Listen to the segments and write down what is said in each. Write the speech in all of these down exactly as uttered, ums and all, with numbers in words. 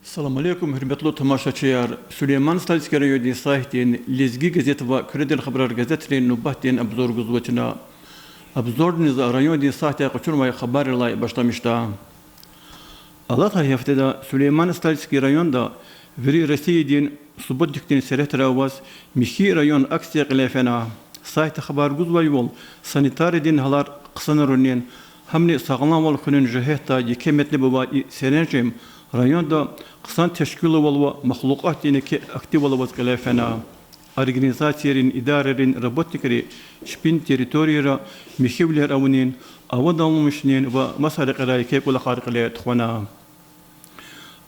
Салам алейкум, гьуьрметлу тамашачияр! Сулейман-Стальский райондин сайтдин Лезги газет ва Куьредин хабарар газетрин нубатдин обзор гузва чна. Обзордиз райондин сайтдай къачунвай хабаррилай башламишда. Алатай гьафтеда Сулейман-Стальский районда вири Россиядин субботникдин сергьятра аваз михьи район акция кьиле фена. Сайтда хабар гузвайвал, санитариядин гьалар хъсанарунин, гьамни сагъламвал хуьнин жигьетдай еке метлеб авай и серенжем районда хъсан тешкилвал ва махлукьатдин еке активвал аваз кьиле фена. Организацийрин, идарайрин работникри чпин территорияра михьивилер авунин, авадламишунин ва маса рекьерай еке кӀвалахар кьиле тухвана.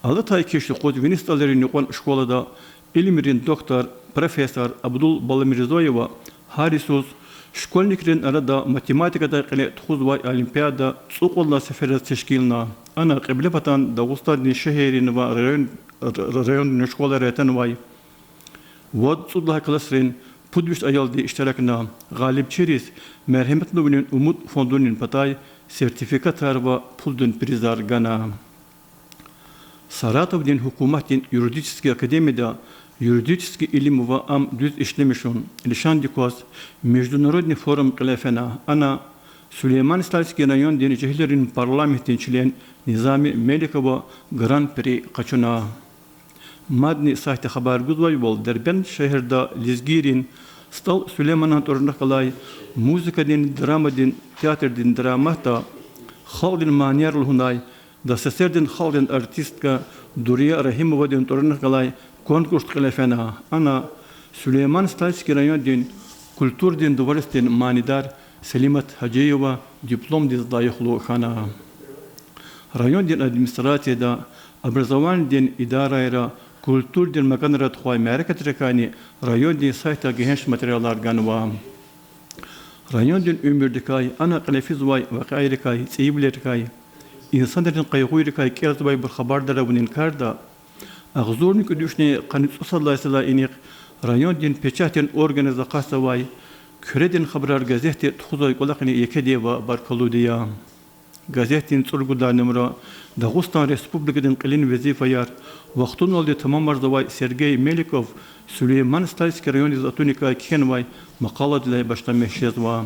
Алатай киш юкъуз вини СтӀалрин юкьван школада илимрин доктор, профессор Абдул Баламирзоева гьар йисуз школьникрин арада математикадай кьиле тухузвай олимпиада цӀукьуд лагьай сеферда тешкилна. Ана Кьиблепатан Дагъустандин шегьеррин ва район-, районрин школайра атанвай вад-цӀуд лагьай классрин пуд виш аялди иштиракна. Гъалибчийриз мергьяматлувилин умуд фондунин патай сертификатар ва пулдин призар гана. Саратовдин гьукуматдин юридический академияда юридический илим ва ам дуьз ишлемишун лишандик кваз международный форум кьиле фена. Ана Сулейман-Стальский райондин жегьилрин парламентдин член Низами Меликова гран-при къачуна. Мадни сайтда хабар гузвайвал, Дербент шегьерда лезгийрин СтӀал Сулейманан тӀварунихъ галай музыкадин, драмадин театрдин драматда халкьдин манияр лугьунай ДССР-дин халкьдин артистка Дурия Рагьимовадин тӀварунихъ галай конкурс кьиле фена. Ана Сулейман-Стальский райондин культурадин дворецдин манидар Селимат Гьажиева дипломдиз лайихлу хьана. Райондин администрацияда образованидин идарайра, культурадин маканра тухвай мярекатрикайни райондин сайтда гегьенш материалар ганва. Райондин уьмуьрдикай, ана кьиле физвай вакъиайрикай, цӀийивилерикай, инсанрин къайгъуйрикай кӀелзавайбур хабардар авунин карда, агъзурни кӀуьд вишни къанни цӀусад лагьай йисалай инихъ райондин печатдин органриз акъатзавай Куьредин хабарар газетди тухузвай кӀвалахни еке дяве баркаллуди я. Газетдин цӀуругудай нумра Дагъустан Республикадин кьилин везифаяр вахтуналди тамамарзавай Сергей Меликов Сулейман-Стальский райондиз атуникай кхьенвай макъаладилай башламиш жезва.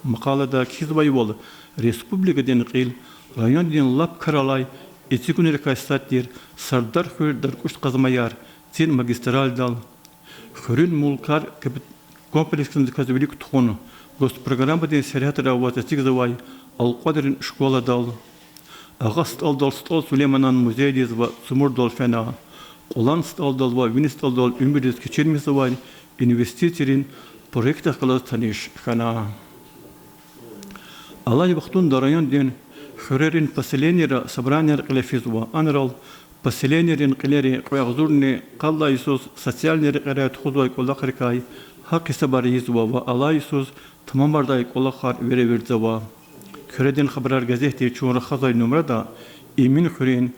Макъалада кхьизвайвал, республикадин кьил райондин лап кар алай эцигунрикай сад тир Сардар хуьр даркӀуш къазмаяр цин магистральдал, хуьруьн мулкар капит-, комплексдиказ вилик тухун, госпрограммадин сергьятра аваз эцигзавай Алкьвадрин школадал, Агъа СтӀалдал СтӀал Сулейманан музейдиз ва цумурдал фена, Кьулан СтӀалдал ва Вини СтӀалдал уьмуьрдиз кечирмишзавай инвестицийрин проектдихъ галаз таниш хьана. Алай вахтунда райондин хуьрерин поселенийра собранияр кьиле физва, анрал поселенийрин кьилери кьве агъзурни къад лагьай йисуз социальный рекьерай тухузвай кӀвалахрикай гьахъ-гьисабар ийизва ва алай йисуз тамамардай кӀвалахар веревирдзава. Куьредин хабарар газетди чун рахазвай нумрада Эминхуьруьн,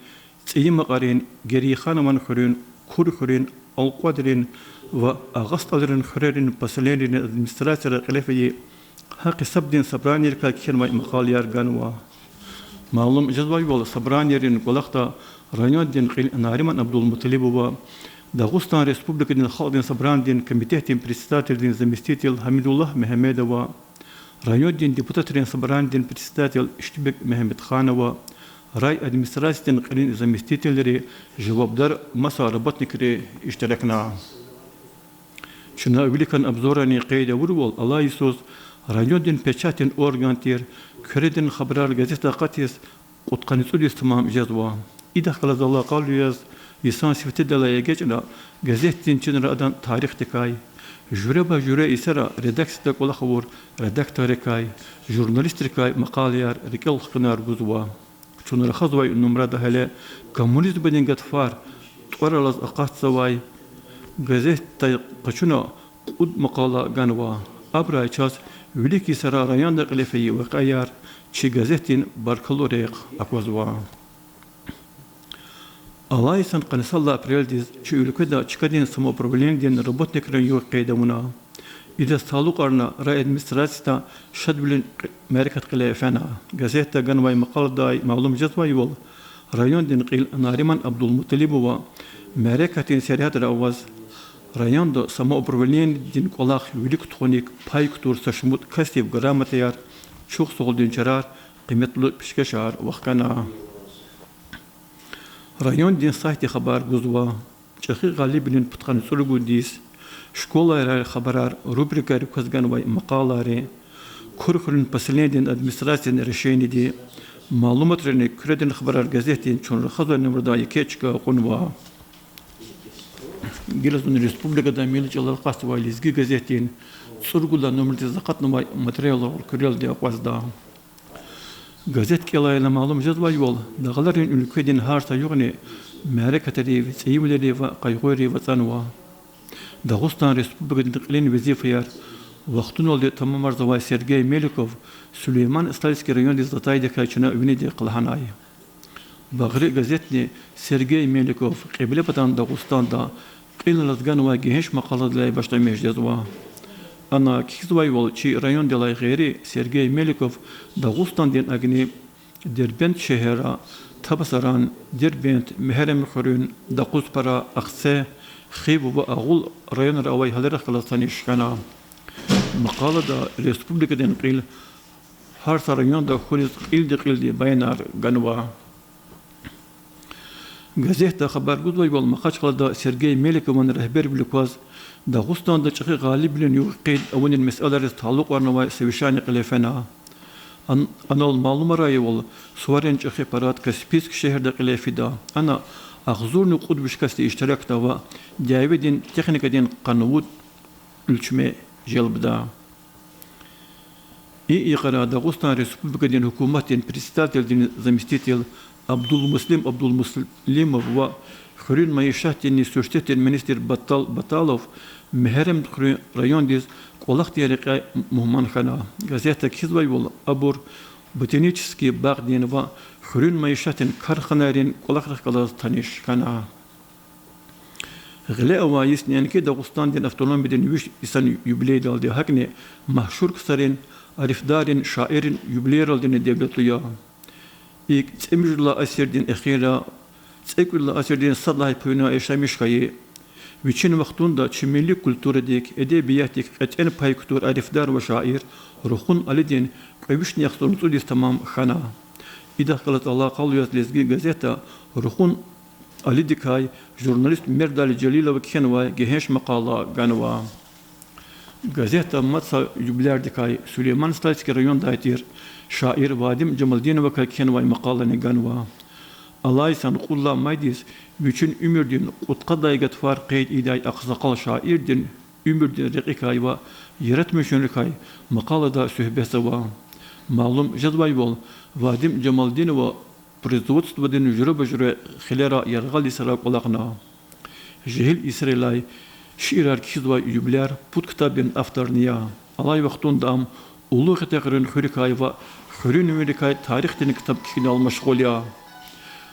ЦӀийимакьарин, Герейханован хуьруьн, Курхуьруьн, Алкьвадрин ва Агъа СтӀалрин хуьрерин поселенийрин администрацияра кьиле фейи гьахъ-гьисабдин собранийрикай кхьенвай макъалаяр ганва. Малум жезвайвал, собранийрин кӀвалахда райондин кьил Нариман Абдулмуталибова, Дагъустан Республикадин Халкьдин Собранидин комитетдин председателдин заместитель Гьамидуллагь Мегьамедова, райондин депутатрин собранидин председатель Иштибег Мегьамедханова, райадминистрациядин кьилин заместительри жавабдар маса работникри иштиракна. Чна виликан обзорани къейд авурвал, алай йисуз райондин печатдин орган тир Куьредин хабарар газетда акъатиз кьудкъанни цӀуд йис тамам жезва. Идахъ галаз алакъалу яз, йисан сифтедилай эгечӀна, газетдин чинра адан тарихдикай, жуьреба-жуьре йисара редакцияда кӀвалах авур редакторрикай, журналистрикай макъалаяр, рикӀел хкунар гузва. Чун рахазвай нумрада гьеле коммунизмдин гатфар тӀвар алаз акъатзавай газетдай къачуна кьуд макъала ганва. Абурай чаз вилик йисара районда кьиле фейи вакъиаяр, чи газетдин баркаллу рехъ аквазва. Алай йисан къанни сад лагьай апрелдиз чи уьлкведа чкадин самоуправленидин работникрин югъ къейд авуна. Идаз талукьарна райадминистрацияда шадвилин кь-, мярекат кьиле фена. Газетда ганвай макъаладай малум жезвайвал, райондин кьил Нариман Абдулмуталибова мярекатдин сергьятра аваз, районда самоуправлениедин кӀвалах вилик тухуник пай кутур са шумуд касдив грамотаяр, чухсагъулдин чарар, къиметлу пишкешар вахкана. Райондин сайтди хабар гузва: чӀехи гъалибвилин пудкъанни цӀуругуд йис, школайрай хабарар рубрикайрик кваз ганвай макъалайри, Курхуьруьн поселениедин администрациядин решениеди, малуматрини Куьредин хабарар газетдин чун рахазвай нумрадай еке чка кьунва. Гила зун республикада милли чӀалал къастзавай Лезги газетдин цӀуругуд лагьай нумрадиз акъатнавай материалар куьрелди акъвазда. Газет кӀелайла малум жезвайвал, дагъларин уьлкведин гьар са югъни мярекатрив, цӀийивилерив ва къайгъуйрив ацӀанва. Дагъустан Республикадин кьилин везифаяр вахтуналди тамамарзавай Сергей Меликов Сулейман-Стальский райондиз атайдакай чна винидихъ лагьанай. Багъри газетни Сергей Меликов Кьиблепатан Дагъустанда кьил алаз ганвай гегьенш макъаладилай башламиш жезва. Ана кхьизвайвал, чи райондилай гъейри Сергей Меликов Дагъустандин агни Дербент шегьерра, Табасаран, Дербент, Мегьарамдхуьруьн, Докъузпара, Ахцегь, Хив ва Агъул районра авай гьаларихъ галаз таниш хьана. Макъалада республикадин кьил, гьар са районда хьуниз кьилди-кьилди баянар ганва. Газетда хабар гузвайвал, Махачкъалада Сергей Меликован регьбервилик кваз Дагъустанда чӀехи гъалибвилин югъ-къейд авунин месэлайриз талукьарнавай совещание кьиле фена. Ан-, анал малумарайвал, суварин чӀехи парад Каспийск шегьерда кьиле фида. Ана агъзурни кьуд виш касди иштиракда ва дяведин техникадин къанни вад уьлчме желбда. И йикъара Дагъустан Республикадин гьукуматдин председателдин заместитель Абдулмуслим Абдулмуслимов ва хуьруьн майишатдинни суьгьтетдин министр Баттал Баталов Мегьарамдхуьруьн райондиз кӀвалахдин рекьяй мугьман хьана. Газетда кхьизвайвал, абур ботанический багъдин ва хуьруьн майишатдин карханайрин кӀвалахрихъ галаз таниш хьана. Гъиле авай йис неинки Дагъустандин автономиядин виш йисан юбилейдалди, гьакӀни машгьур ксарин, арифдаррин, шаиррин юбилейралдини девлетлу я. ИкӀ цӀемуьжуьд лагьай асирдин эхирра, цӀекӀуьд лагьай асирдин сад лагьай паюна яшамиш хьайи, вичин вахтунда чи милли культурадик, эдебиятдик кьетӀен пай кутур арифдар ва шаир Рухун Алидин кьве вишни яхцӀурни цӀуд йис тамам хьана. Идахъ галаз алакъалу яз Лезги газетда Рухун Алидикай журналист Мердали Жалилова кхьенвай гегьенш макъала ганва. Газетда мад са юбилярдикай, Сулейман-Стальский райондай тир шаир Вадим Жамалдиновакай кхьенвай макъалани ганва. Алай йисан кьуд лагьай майдиз вичин уьмуьрдин кьудкъадай гатфар къейд ийидай агъсакъал шаирдин уьмуьрдин рекьикай ва яратмишунрикай макъалада суьгьбетзава. Малум жезвайвал, Вадим Жамалдинова производстводин жуьреба-жуьре хилера яргъал йисара кӀвалахна. Жегьил йисарилай шиирар кхьизвай юбиляр пуд ктабдин авторни я. Алай вахтунда ам Уллу Хетегърин хуьрикай ва хуьруьнвийрикай тарихдин ктаб кхьинал машгъул я.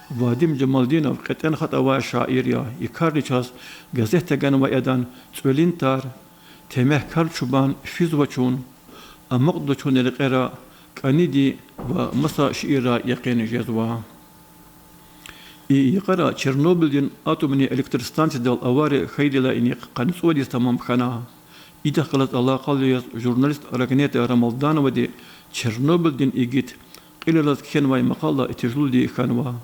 Вадим Жамалдинов кьетӀен хатӀ авай шаир я. И карни чаз газетда ганвай адан ЦӀвелин тар, Темягькар чубан, Физва чун, Амукьда чун рекьера, КӀаниди ва маса шиирар якъин жезва. И йикъара Чернобыльдин атомный электростанциядал авария хьайидалай инихъ къанни цӀувад йис тамам хьана. Идахъ галаз алакъалу яз журналист Рагнета Рамалдановади Чернобыльдин игит кьил алаз кхьенвай макъала итижлуди хьанва.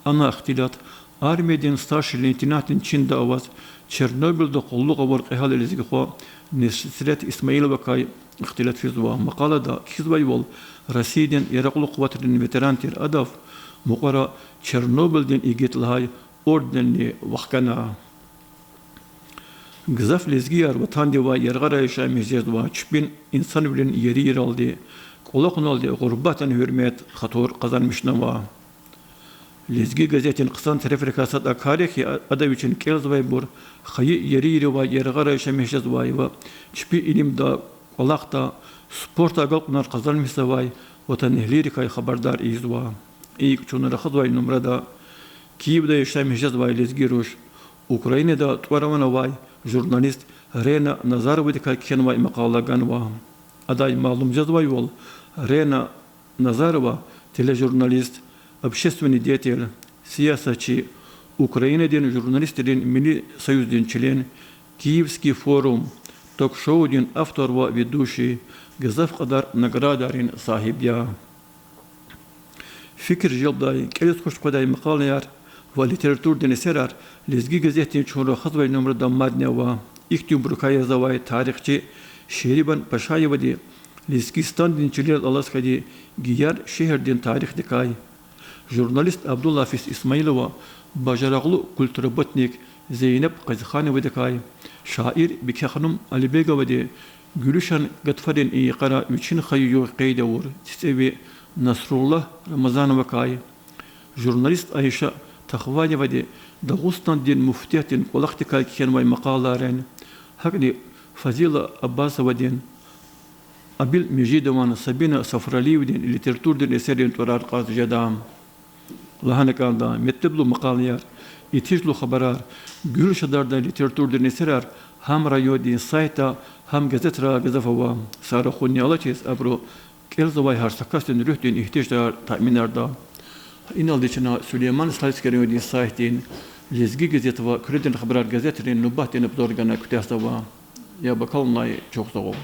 Ана ихтилат армиядин старший лейтенантдин чинда аваз Чернобыльда къуллугъ авур кьегьал лезги хва Несрет Исмаиловакай ихтилат физва. Макъалада кхьизвайвал, Россиядин яракьлу къуватрин ветеран тир адав мукьвара Чернобыльдин игит лагьай орденни вахкана. Гзаф лезгияр ватандивай яргъара яшамиш жезва, чпин инсанвилин ерийралди, кӀвалахуналди гъурбатдин гьуьрмет, хатур къазанмишнава. Лезги газетдин хъсан терефрикай сад а кар я хьи, ада вичин кӀелзавайбур хайи ерийривай яргъара яшамиш жезвай ва чпи илимда, кӀвалахда, спортда агалкьунар къазанмишзавай ватанэгьлийрикай хабардар ийизва. ИкӀ, чун рахазвай нумрада Киевда яшамиш жезвай лезги руш, Украинада тӀвар-ван авай журналист Рена Назаровадикай кхьенвай макъала ганва. Адай малум жезвайвал, Рена Назарова тележурналист, общественный деятель, сиясатчи, Украинадин журналистрин милли союздин член, Киевский форум ток-шоудин автор ва ведущий, гзаф кьадар наградарин сагьиб я. Фикир желбдай, кӀелиз хуш къведай макъалаяр ва литературадин эсерар Лезги газетдин чун рахазвай нумрада мадни ава. Ихьтинбурукай язавай тарихчи Шерибан Пашаевади Лезгистандин чилел алаз хьайи Гияр шегьердин тарихдикай, журналист Абдулгьафиз Исмаилова бажарагълу культработник Зейнеб Къазихановадикай, шаир Бикеханум Алибеговади Гуьлуьшан гатфарин и йикъара вичин хайи югъ къейд авур цицӀеви Насруллагь Рамазановакай, журналист Айша Тахваевади Дагъустандин муфтиятдин кӀвалахдикай кхьенвай макъалайрин, гьакӀни Фазила Аббасовадин, Абил Межидован, Сабина Сафралиевадин литературадин эсеррин тӀварар кьаз жеда. Лагьана кӀанда, метлеблу макъалаяр, итижлу хабарар, гуьруьшдардай литературадин эсерар гьам райондин сайтда, гьам газетра гзаф ава. Са рахунни алачиз абуру кӀелзавай гьар са касдин руьгьдин игьтияжар таъминарда. Иналди чна Сулейман-Стальский райондин сайтдин Лезги газет ва Куьредин хабарар газетрин нубатдин обзор гана куьтягьзава. Яб акалунай чухсагъул.